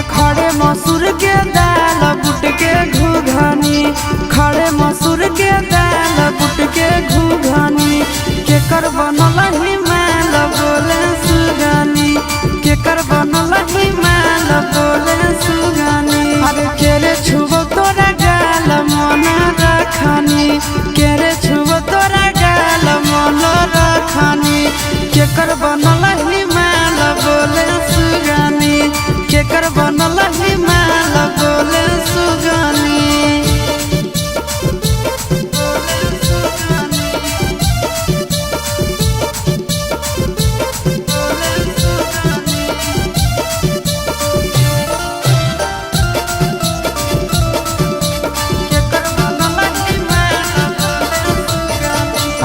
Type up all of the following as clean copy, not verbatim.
आगे खड़े मसूर के दाल बुट के घुघनी, खड़े मसूर के दाल बुट के घुघनी। केकर बनल ही माल बोले सुगनी, केकर बनल ही माल बोले सुगनी। अरे केरे छुबो तोरा गाल मन रखनी, केरे छुबो तोरा गाल मन रखनी। केकर बनल ही माल बोले सुगनी, केकर बनल ही माल बोले सुगनी।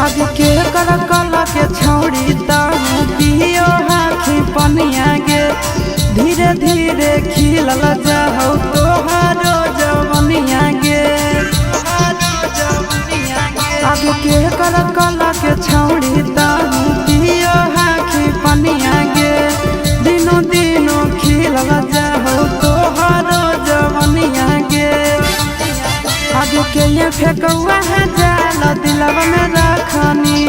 आगे के कर कला के छौड़ी ताहू पियो हाथी पनिया गे, धीरे धीरे खिलल जाहु तोहारो जवनिया गे। आगे के कर कला के छौड़ी ताहू पियो हाथी पनिया गे, दिनो दिनो खिलल जाहु तोहारो जवनिया गे। आगे के ये फेकौआ है जाल दिलवा में रखनी,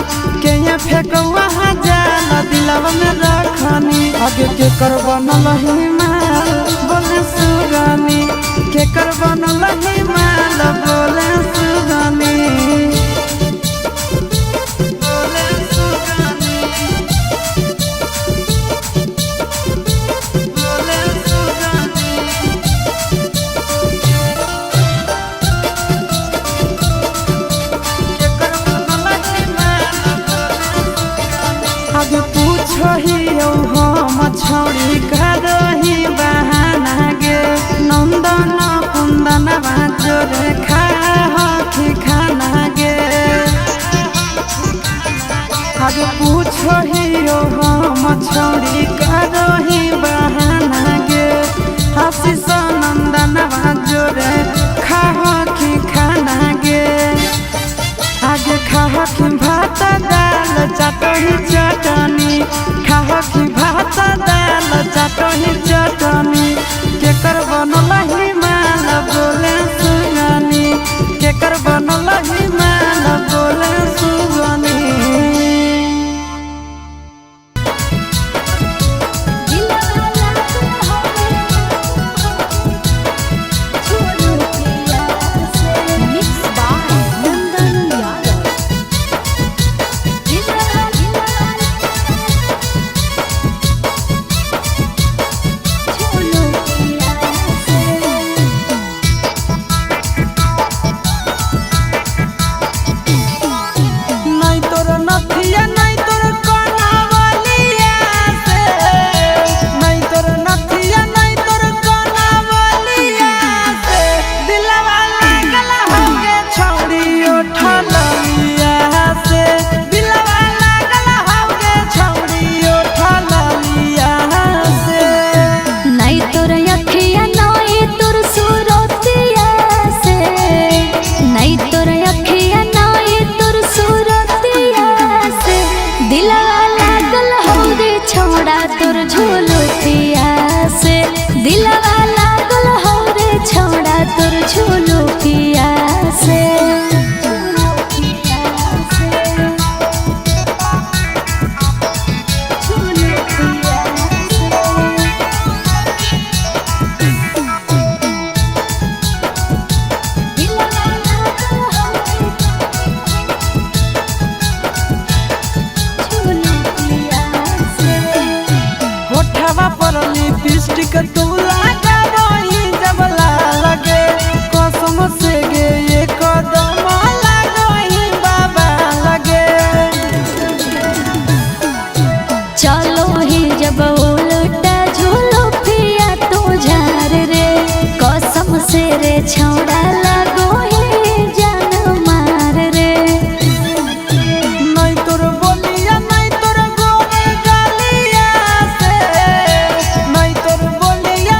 के ये फेकौआ है जाल दिलवा में रखनी। आगे के कर बनल ही माल बोले सुगनी, के कर बनल ही माल बोले सुगनी। बोले सुगनी, बोले सुगनी। आगे पूछो ही हम छौड़ी करही बहाना गे, नंदन कुंदन जोरे खा हखी खाना गे। आगे पूछो ही हम छौड़ी करही बहाना गे, आशीष नंदन जोरे खा हखी खाना गे। आगे खाहकी भात दाल चटही चटनी, खाहकी भात दाल चटही चटनी। केकर बनल ही माल बोले सुगनी, केकर बनल ही माल बोले सुगनी। दिलवा लागल हौ रे छौड़ा तोर झुलुकिया से। होठवा पर लिपस्टिक तू लगावही जब लगे, कसम से गे ये कदम लगही बाबा लगे। चलो ही जब उल्टा झूलो पिया तू झार रे, कसम से रे छौड़ा लगो ही जान मार रे। नहीं तोर बोलिया नहीं तोर गोरे गालिया से, नहीं तोर बोलिया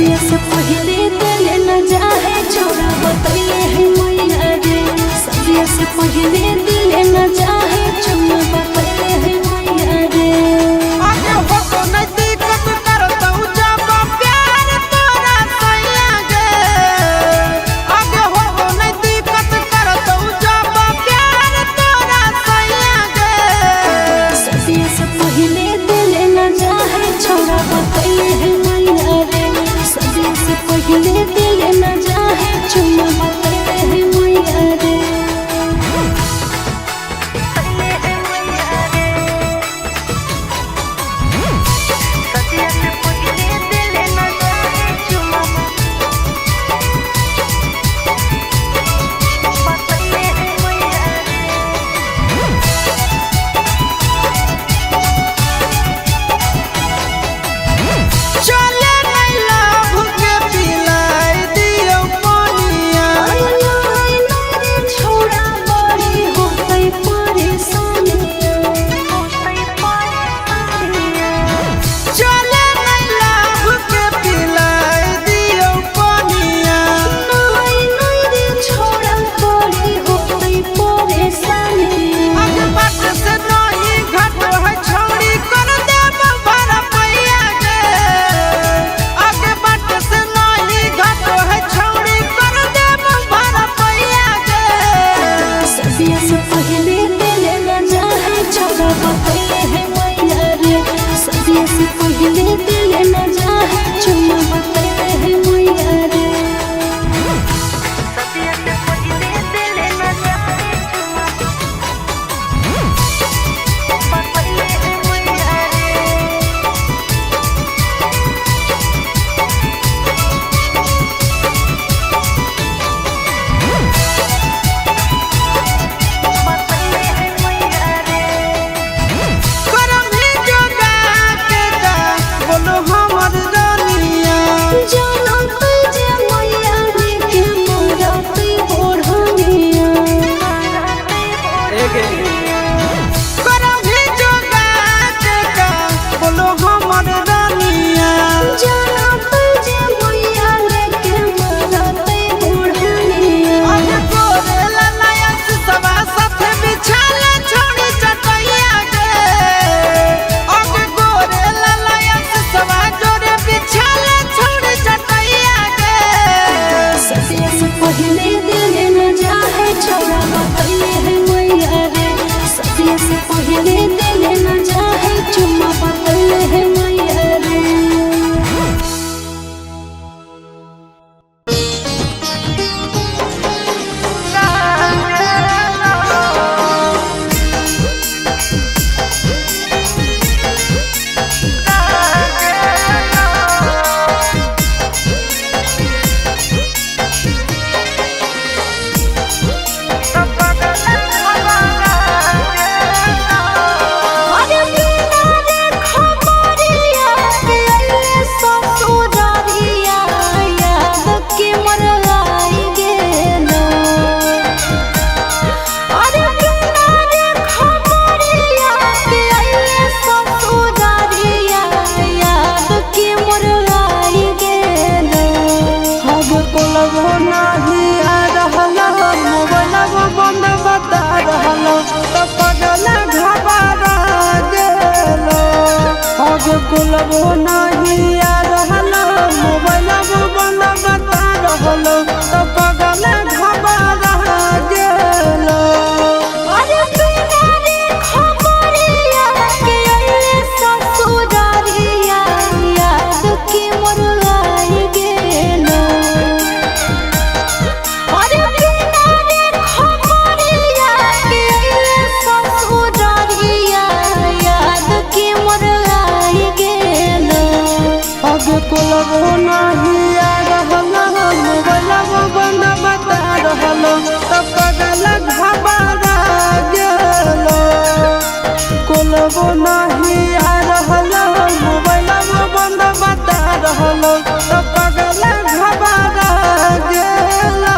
सदिया से पहले दिल न जाहे छोड़ा बतैले है मैया रे। सदिया से पहले दिल न जाहे चुम्मा बतैले है मैया रे। आगे हो नहीं दिक्कत करतौ जब प्यार तोरा सैया गे। आगे हो नहीं दिक्कत करतौ जब प्यार तोरा सैया गे। सदिया से पहले दिल न जाहे छोड़ा बतैले है मैया रे। सदिया से पहले दिल न जाहे चुम्मा बतैले है मैया रे। चले नहीं लाभ के पिलाई दियौ पानिया। छोड़ा बड़ी होतै परेशानिया। चले नहीं लाभ के पिलाई दियौ पानिया। नाइ नाइ रे छोड़ा बड़ी होतै परेशानिया। अग बाट से नहीं घट है छौड़ी कर देब भरा पैया गे। अग बाट से नहीं घट है छौड़ी कर देब भरा पैया गे। सदिया से पहले दिल न जाहे छोड़ा बतैले है मैया रे। सदिया से पहले दिल न जाहे चुम्मा बतैले है मैया रे। करम ही जोगा के गा बोलो हमर रानिया। जानतै जे मैया रे के मरतै बोढ़निया। करम ही जोगा के गा बोलो हमर रानिया। जानतै जे मैया रे के मरतै बोढ़निया। अग गोरेला नया सवा साथे बिछाले छोड़ी चटैया गे। अग गोरेला नया सवा जोड़े बिछाले छोड़ी चटैया गे। सदिया से पहले दिल न जाहे छोड़ा बतैले है मैया रे। सदिया से पहले दिल न जाहे चुम्मा बतैले है मैया रे। अरे बिना रे खबरिया के अइले ससुरारिया, याद के मरलाई गेलो। अरे बिना रे खबरिया के अइले ससुरारिया, याद के मरलाई गेलो। अब कोलबो नाही आ रहल, मोबाइलबो बंद बता रहल, त पगला घबरा गेलो। अब कोलबो नाही आ रहल, मोबाइलबो बंद बता रहल, त पगला घबरा गेलो। अरे बिना रे खबरिया के अइले ससुरारिया, याद के मरलाई गेलो। अरे बिना रे खबरिया के अइले ससुरारिया, याद के मरलाई गेलो। अब कोलबो नाही आ रहल, मोबाइलबो बंद बता रहल, त पगला घबरा गेलो। कोलबो नाही आ रहल, मोबाइलबो बंद बता रहल, त पगला घबरा गेलो।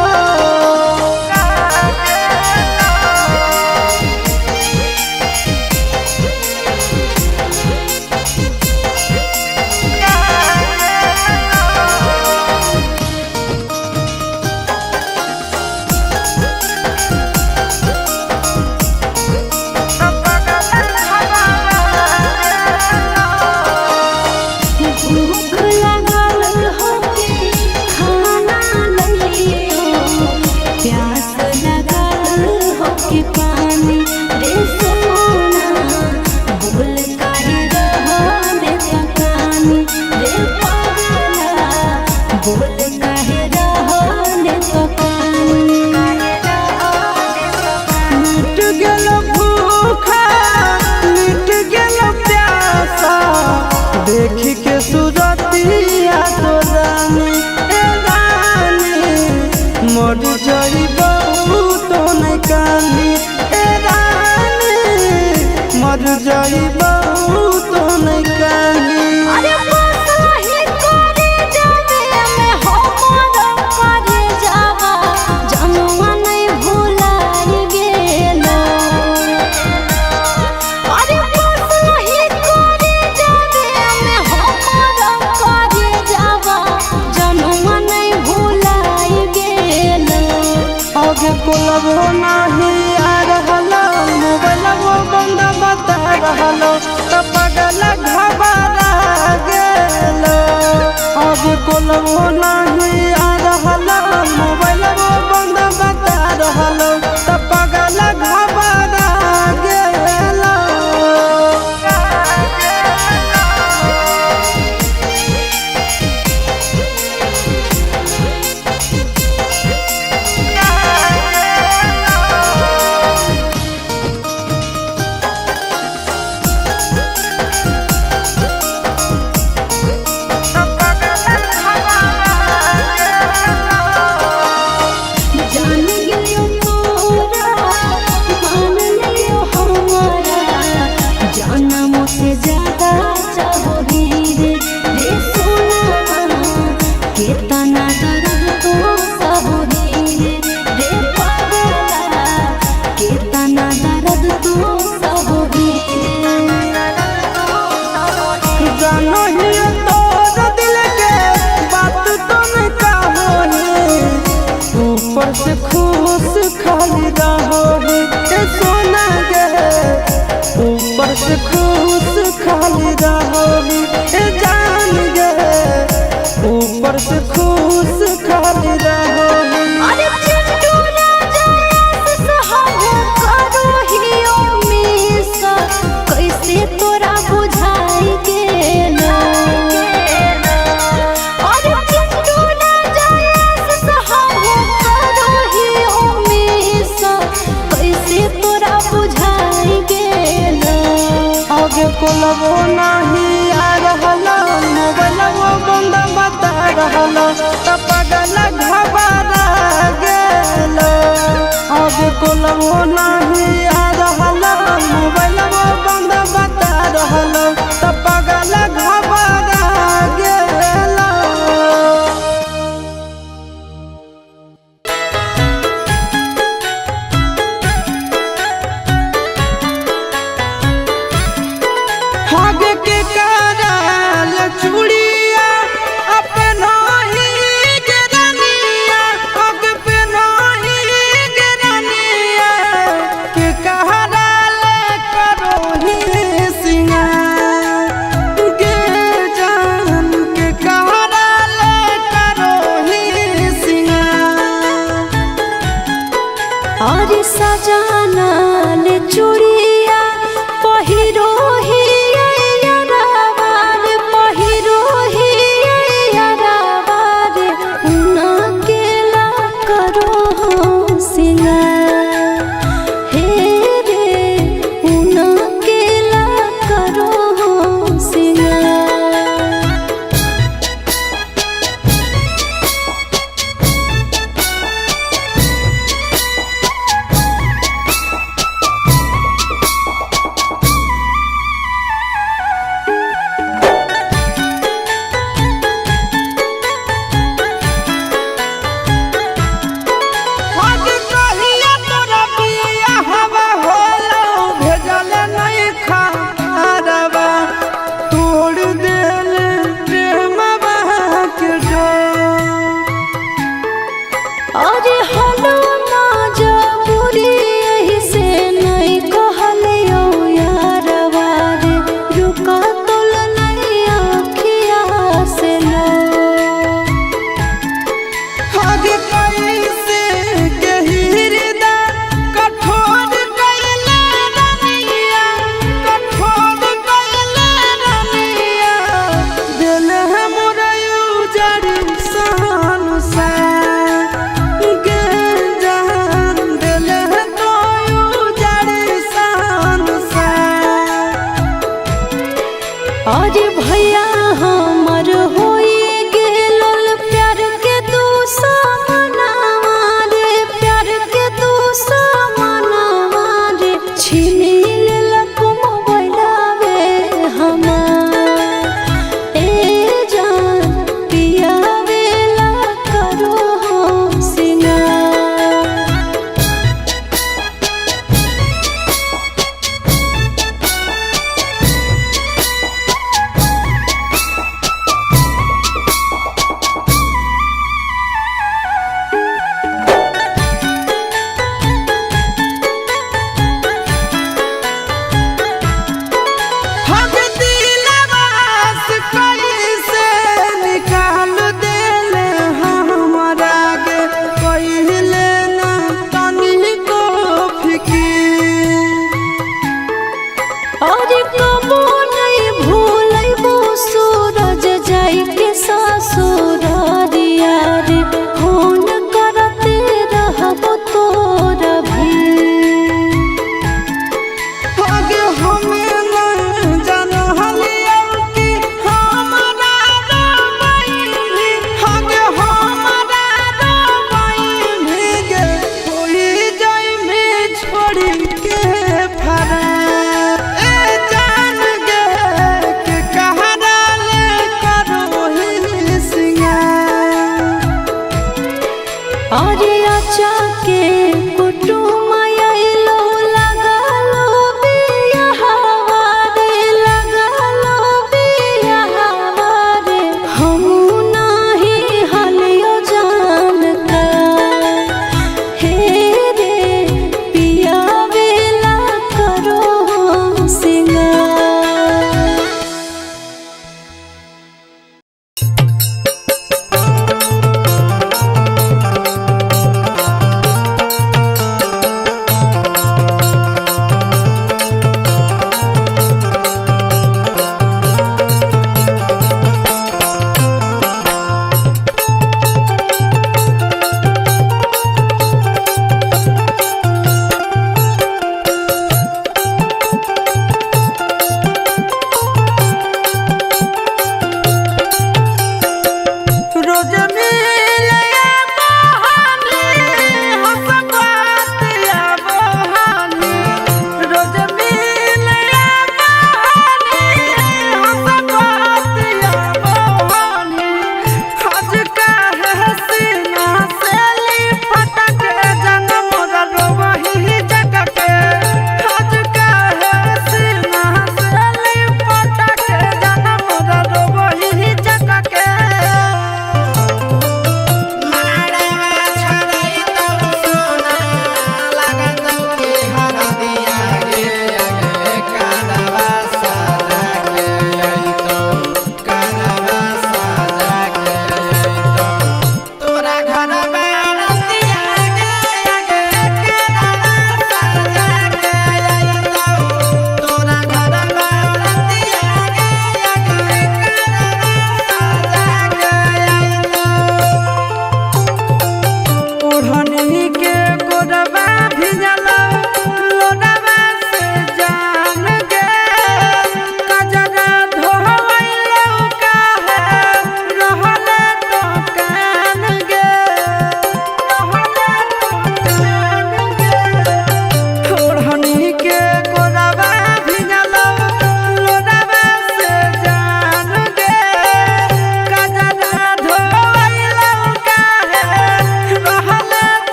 Yeah. हर जाइबा तो नहीं कही। अरे बसही करे जावे में हमर करे जावा जनुआ नहीं भुलाई गेलो। अरे बसही करे जावे में हमर करे जावा जनुआ नहीं भुलाई गेलो। आगे कोलबो नाही आ रहलो, मोबाइलबो बंद बता रहलो, त पगल घबरा गेलो। आगे कोलबो नाही आ रहलो, मोबाइलबो बंद बता रहलो, त पगल घबरा गेलो। जान गेलियो तोरा मान लियो हमारा जानम से ज्यादा चाहोगी रे रे सोना केतना दर्द तो सहोगी रे रे पागला केतना दर्द तो सहोगी रे। जानो ही तोर दिल के बात तो नहीं कहोही, ऊपर से खुश खाली रहोही ए सोना गे, ऊपर से खुश खाली रहोही ए जान गे, ऊपर से खुश खाली रहोही। अरे चिंटू राजा सहाबो करो ही मिस कैसे तोरा बुझाई गेलो। अरे चिंटू राजा सहाबो करो ही मिस कैसे तोरा बुझाई गेलो। आगे कोलबो नाही आ रहलो, मोबाइलबो बंद बता रहलो, त पगल घबरा गेलो। आगे कोलबो नाही आ रहलो, मोबाइलबो बंद बता रहलो, त पगल घबरा गेलो। हग के करल चूड़िया अपना ही गिरनिया, हग पे नहीं गिरनिया के कहरल करो ही सिंगार गे जान के कहरल करो ही सिंगार। और सजाना ले चूड़िया पहिरो ही यारावार पहिरो ही यारावार उना केला करो हो सिंगार हे रे उना केला करो हो सिंगार। हग कहिया तोरा बियाहवा होलो, भेजल नहीं खारवा, तोड़ देल प्रेमवा के डोर। अरे हलो ना जबूरी एही से नहीं कहलियो यारवा रे रुका तोल नहीं आँखिया से लो। हग कैसे के हृदय कठोर कैले रनिया, कठोर कैले रनिया, दिल है मोर उजड़ सन गे जान, दिल है तो उजड़ सन। अरे भैया हमर होई गेलल प्यार के दुश्मनावा रे प्यार के दुश्मनावा रे छीनी लेलक मोबाइल। और